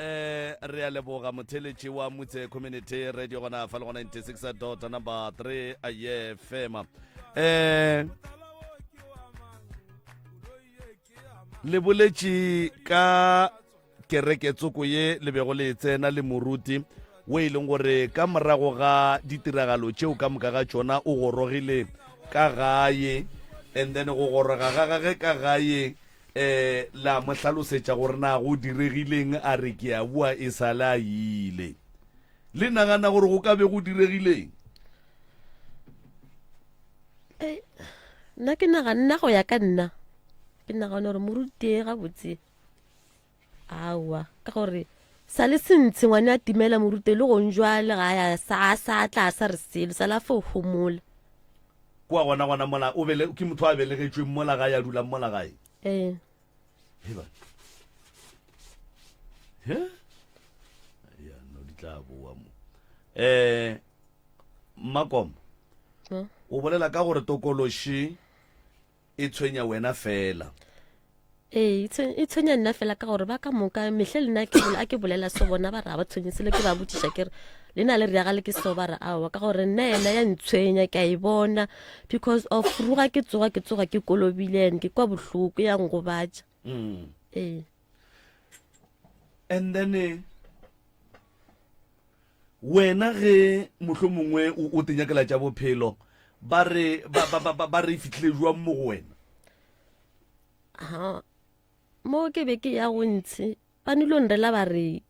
Eh, re a leboga motheletši wa mutse community radio gona fa le go 96 dot number 3 aye fema eh le boletše ka kereke tsoko ye le bego le e tsena le moruti o e leng gore ka morago ga ditiragalo tšeo ka moka ga tšona o gorogile ka gae and then go goroga ga gage ka gae um la mo hlalosetša gore na go diregileng a re ke a boa e sa le a ile le nagana gore go ka be go diregileng nna ke nagana nna go ya ka nna ke nagana gore moruti gabotse Aowa, ka gore sa le sentshe ngwane a timela morute le gong jwale ga ya sa sa tla sa re selo sa la fo homola. Kua gona gona mola o bele ke motho a belegetšweng mola gae a dulang mola gae. Ee. Heba. He? Ya no di tla boa mo. Eh Mmakomo. O bolela ka gore tokološi E tshwenya wena fela. Ee, e tshwe- e tshwenya nna fela ka gore ba ka moka mehle le nna ke bole- a ke bolela so bona ba re ga ba tshwenye selo ke ba botšiša ke re le na le reaga le ke so ba re aowa ka gore nna yena ya ntshwenya ke a e bona because of ruga ke tsoga ke tsoga ke kolobile and ke kwa bohloko ya ngobatša Mm. ee And then eh, Wena ge mohlomongwe o, o tenyakela tša bophelo, ba re, ba, ba, ba, ba, ba re e fihlile jwang mo go wena? Ha, mo ke be ke ya go ntshe, ba nilo nrela ba re,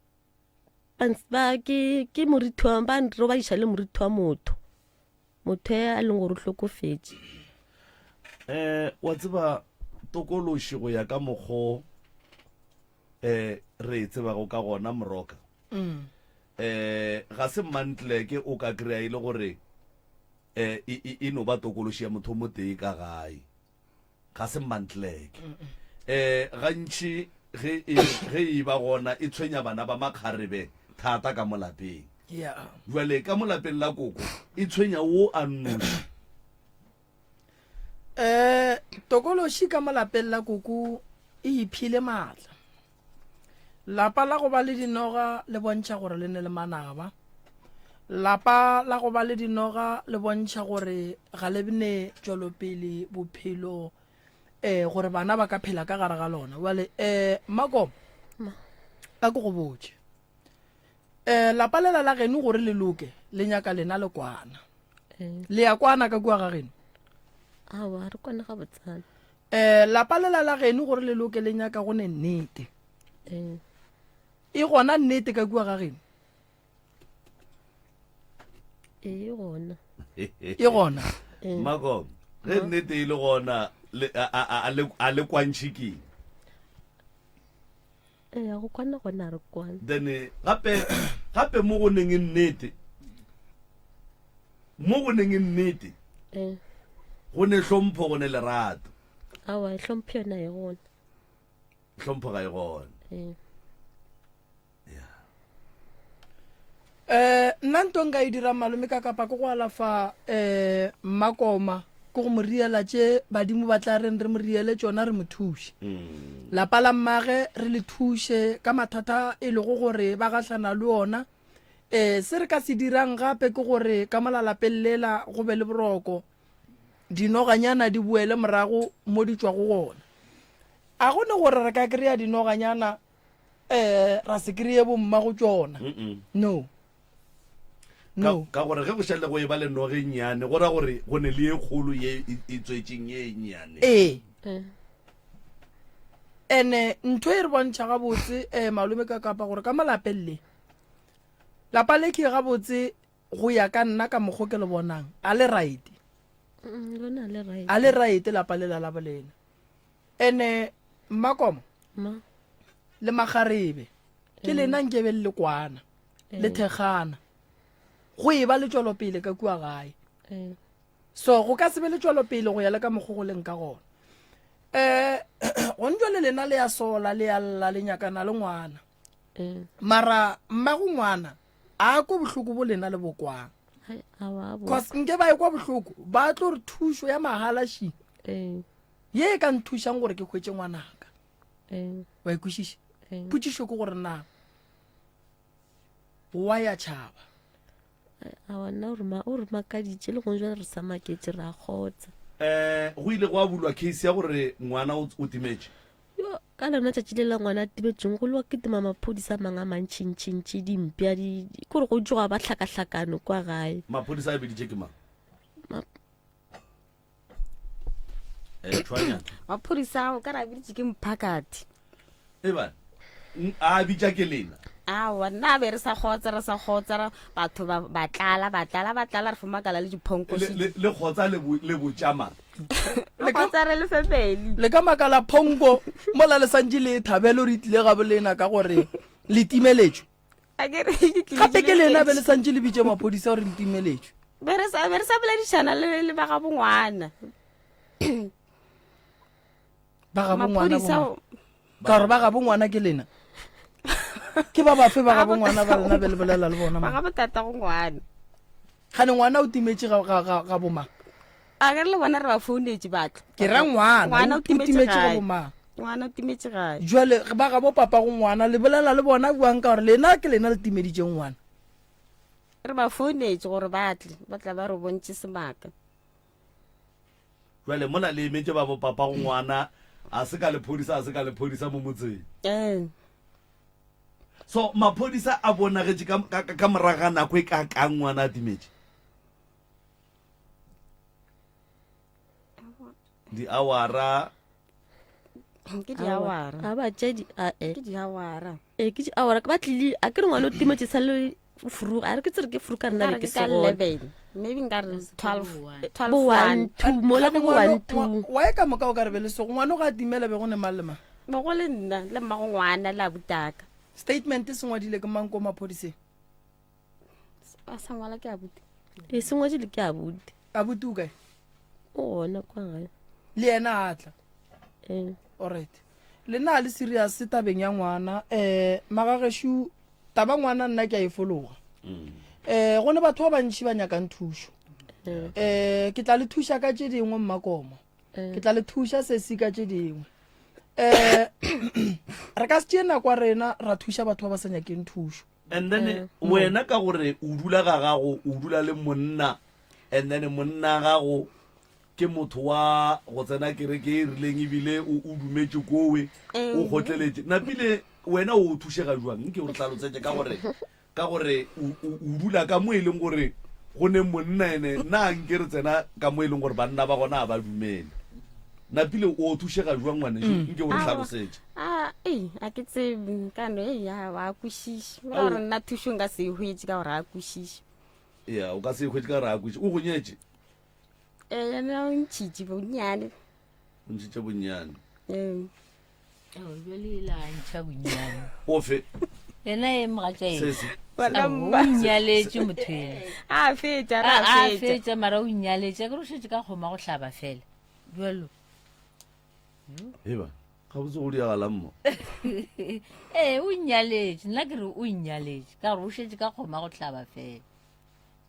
ba, ba, ke, ke morithi wa, ba nrobadiša le morithi wa motho, motho e a leng gore o hlokofetše. Eh, wa tseba, tokološi go ya ka mokgo eh re e tsebago ka gona moroka mm. eh ga se mantleke o ka kry-a e le gore eh e, e, e no ba tokološi ya motho o motee ka gae ga se mantleke eh gantši ge e ge e ba gona e tshwenya bana ba makgarebe thata ka mo lapeng yeah jwale ka mo lapeng la koko e tshwenya wo a nnoši um tokološi ka mo lapeng la koko e iphile maatla lapa la go ba le dinoga le bontšha gore le ne le manaba lapa la go ba le dinoga le bontšha gore ga le ne tšwelopele bophelo um gore bana ba ka phela ka gare ga lona jale um makomo a ke go botše um lapa lela la geno gore le loke le nyaka lena le kwana Eh. Le ya kwana ka kua ga geno? Aowa, re kwana gabotsana. Eh, lapa lela la geno gore le loke le nyaka go ne nnete. Eh. E gona nnete ka kua ga geno? E gona. E gona. Eh. Makom, ge nnete e le gona, a le kwantšhe keng? Ee, go kwana gona re kwane. Then eh, gape gape mo go neng e nnete mo go neng e nnete Eh, go ne hlompho go ne lerato aowa hlompho yona e gona. hlompho ga e gona Eh. Eh, nna nto nka e dirang malome ka kapa ke go alafa um mmakoma ke go mo riela tše badimo ba tla reng re mo riele tšona re mo thuše mm. lapa la mmage re le thuše ka mathata e lego gore ba gahlana le ona um se re ka se dirang gape ke gore ka mola lapeng lela go be le boroko dinoganyana di boele morago mo di tšwago gona a go ne gore re ka kry-a dinoganyana eh ra se kry-e bomma go tšona no no ka gore ge go šale go e ba le noge nnyane go ra gore go ne le ye kgolo ye e, e tswetšeng ye e nnyane ee Eh. ene ntho e re bontšha gabotse um malome ka kapa gore ka molapeng le lapa le ke gabotse go ya ka nna ka mokgo ke le bonang a le right Mm, lona le right. a le right lapa le la la bolena ene mmakomo Ma. le magarebe ke lena nkebe le kwana le thekgana go e ba le tšwelopele ka kua gae Eh. so go ka se be le tšwelopele go ya le ka mokgo go leng ka gona um gone jale lena le ya sola le ya lla le nyakana le ngwana Eh. mara mmago ngwana a ko bohloko bo lena le bokwang Hai, awa, bo. cause nke ba ekwa bohloko ba tlo re thušo ya mahala shi Eh. ye e ka nthušang gore ke hwetše ngwanaka. Ee. Wa e kwešiša? Ee. Potšišo ke gore na wa ya tšhaba? Aowa nna o re ma- o re makaditše le gong jwale re sa maketše re a kgotsa. Um go ile gwa bulwa case ya gore ngwana o o timetše. Yo, ka lona tšatši le la ngwana a timetšeng go lwa kitima maphodisa a mang a mantšhintšhintši dimpša di di- kore go tšoga ba hlakahlakano kwa gae. Maphodisa a biditše ke mang? Ma- Eh, tšhwanyana. Maphodisa ao ka re a biditše ke mphakathi. Eba, a bitša ke lena. Aowa, nna be re sa kgotsa, re sa kgotsa, ra- batho ba ba tlala, ba tlala, ba tlala, re fo makala le diphonko. Le, le, le kgotsa le, bo, le botša mang? Le kgotsa re le family. Le ka makala phonko mola le santše le e thabele gore e tlile gabo lena ka gore le timeletšwe. A ke re ke tlile Gape ke lena be timeletšwe. le santše le bitše maphodisa gore le timeletšwe. Be re sa be re sa boledišana le le ba ga bongwana. Ba gabo ngwana Maphodisa bo mang? Ka gore ba gabo ngwana ke lena. Ke ba bafe ba gabo ngwana ba lena be le bolela le bona? Ba gabo tata go ngwana. Gane ngwana o timetše ga ga ga ga bo mang? A ke re le bona re ba founetše batlo. Ke ra ngwana. Ngwana o o timetše timetše ga gae. bo mang? Ngwana o timetše gae. Jwale ba gabo papa go ngwana le bolela le bona bjang ka gore lena ke lena le timeditšeng ngwana? Re ba founetše gore ba tle, ba tla ba re bontše semaka. Jwale mola le emetše ba bo papa go ngwana a se ka lephodisa a se ka lephodisa mo motseng. Ee. So maphodisa a bonagetše ka, ka, ka morago ga nako e ka kang ngwana a timetše? Diawara. Ke diawara. A ba tše di a e. Ke diawara. E ke diawara ba tlile a ke re ngwana o timetše sa le furuga a re ke tsere ke furuga nna be ke se gona. Maybe nka re 12 12 Bo 1 2 mola bo 1 2. Wa e ka moka o ka re be le sego ngwana o ga timela be go ne mang le mang? Be go le nna le mmago ngwana le abutaka. Statement se ngwadile ke mang ko maphodiseng? A sa ngwala ke abuti. E se ngwadile ke abuti. Abuti o kae? O gona kwa gae. Le yena a tla. Ee. Alright. Le na le serious tabeng ya ngwana eh magageshu taba ngwana nna ke a e fologa. Mm. Eh go ne batho ba bantši ba nyakang thušo. Eh ke tla le thuša ka tše dingwe mmakomo. Ke tla le thuša sesi ka tše dingwe. Eh re ka se tšee nako ya rena ra thuša batho ba ba sa nyakeng thušo. And then wena ka gore o dula ga gago o dula le monna and then monna gago ke motho wa go tsena kereke e rileng ebile o o dumetše kowe o kgotleletše napile wena o thušega jwang nke o re tlalosetše ka gore ka gore o o- o dula ka mo e leng gore go ne monna ene nna nke re tsena ka mo e leng gore banna ba gona a ba dumele napile o thušega jwang ngwaneso nke o re tlhalosetše A, ei, a ke tsebe, ka no, ei, a, a kwešiše. Ka gore nna thušo nka se e hwetše ka gore a kwešiše. ya o ka se e hwetše ka gore a kwešiše o go nyetše Ee, yena o ntšhitše bonnyane. o ntšhitše bonnyane Ee. Ao, bjale e la ntšha bonnyane. Ofe? Yena e mogatša eng? Sesi. Ao, o nnyaletše motho ena. A fetša, ra A a fetša. fetša mara o nyaletše a ke re o šetše ka kgoma go hlaba fela. Bjalo. Eba, gabotse go diagalang mo. Ee, o nnyaletše. Nna ke re o nnyaletše ka gore o šetše ka kgoma go hlaba fela.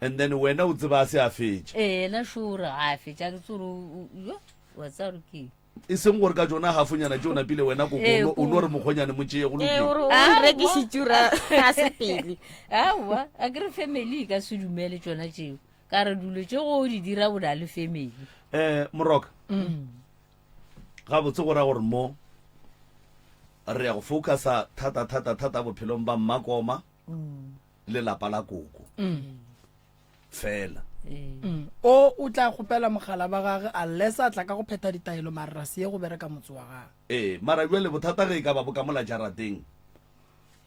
And then wena o tseba a se a fetša. Ee, yena šo o re ga a fetša a ke tsebe gore o- o- yo, wa tseba gore ke eng. E seng gore ka tšona hafonyana tše o napile wena koko Ee, o no- o no ko- re mokgonyane mo tšee go Ee, lokile. o re o Aowa. nrekišitše ra a se pele. Aowa, a ke re family e ka se dumele tšona tšeo. Ka re dilo tše go di dira o na le family. Eh, Moroka. Gabotse go ra gore mo re ya go focusa thata thata thata bophelong ba mmakoma le lapa la koko. Fela. O o tla kgopela mogala ba gage unless a tla ka go phetha ditaelo mara ra se ye go bereka motse wa gage. Ee, mara bjale bothata ge e ka ba bo ka mola jarateng.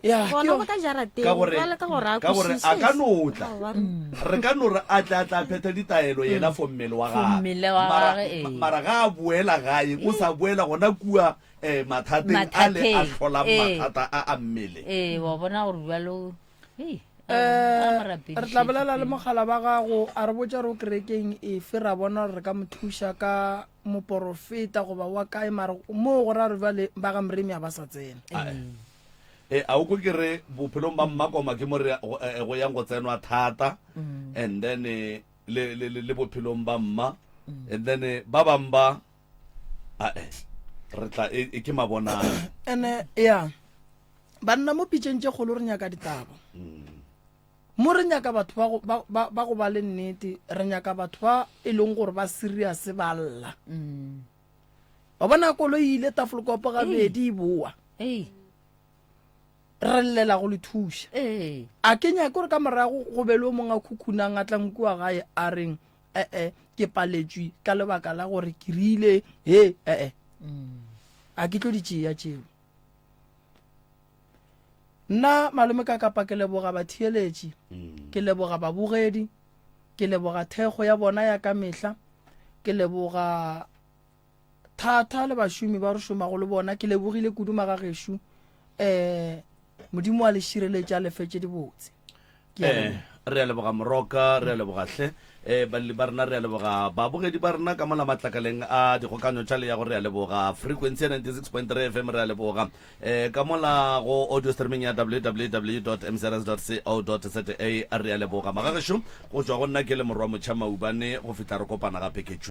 Ya, ke Gona yo. bo ka jarateng, Ka gore, bjale ka gore a ka gore a ka no tla. Aowa. Re ka no re a tle a tla phetha ditaelo yena for mmele wa For gagwe. mmele wa Mara, gagwe, ee. mara ga a boela gae, o sa boela gona kua eh, mathateng a le a Mathateng, hlolang ee. mathata a a mmele. Ee, wa bona gore bjalo hei, a- a Eh, mo rapedišetše re tla bolela le pele. mogala ba gago a re botša re o kerekeng efe ra bona gore re ka mo thuša ka moporofeta goba wa kae mara moo go ra re bjale ba ga moremi a ba sa tsena. E, a o ko ke re bophelong ba mmakoma ke mo re go, eh, go yang go tsenwa thata and then eh, le, le, le, le bophelong ba mma and then eh, ba bang ba ae. Re tla e, e ke mabonang. Ene ya banna mo pitšeng tše kgolo re nyaka ditaba. Mo re nyaka batho ba go ba, ba, ba go ba le nnete, re nyaka batho ba e leng gore ba serious ba lla. Wa bona koloi e ile Tafelkop gabedi e boa. Ei. Re llela go le thuša. Ee. A ke nyake gore ka morago go be le o mongwe a khukhunang a tlang kua gae a reng ee ke paletšwe ka lebaka la gore ke rile he ee. A ke tlo di tšea tšeo. Nna malome ka kapa ke leboga batheeletši, ke leboga babogedi, ke leboga thekgo ya bona ya ka mehla, ke leboga thata le bašomi ba re šomago le bona. Ke lebogile kudu magagešo. Um Modimo a le šireletše a le fe tše dibotse. Ke a Eh, leboga. re a leboga Moroka, re a leboga hle. Eh, balli ba rena re a leboga, babogedi ba rena ka mola matlakaleng a dikgokanyo tša leago re a leboga, frequency ya 96.3 FM re a leboga, eh, ka mola go audio streaming ya www.mcrs.co.za re a leboga. Magagešo, go tšwa go nna ke le Morwa Motšha Maubane go fihla re kopana gape ke tšwe.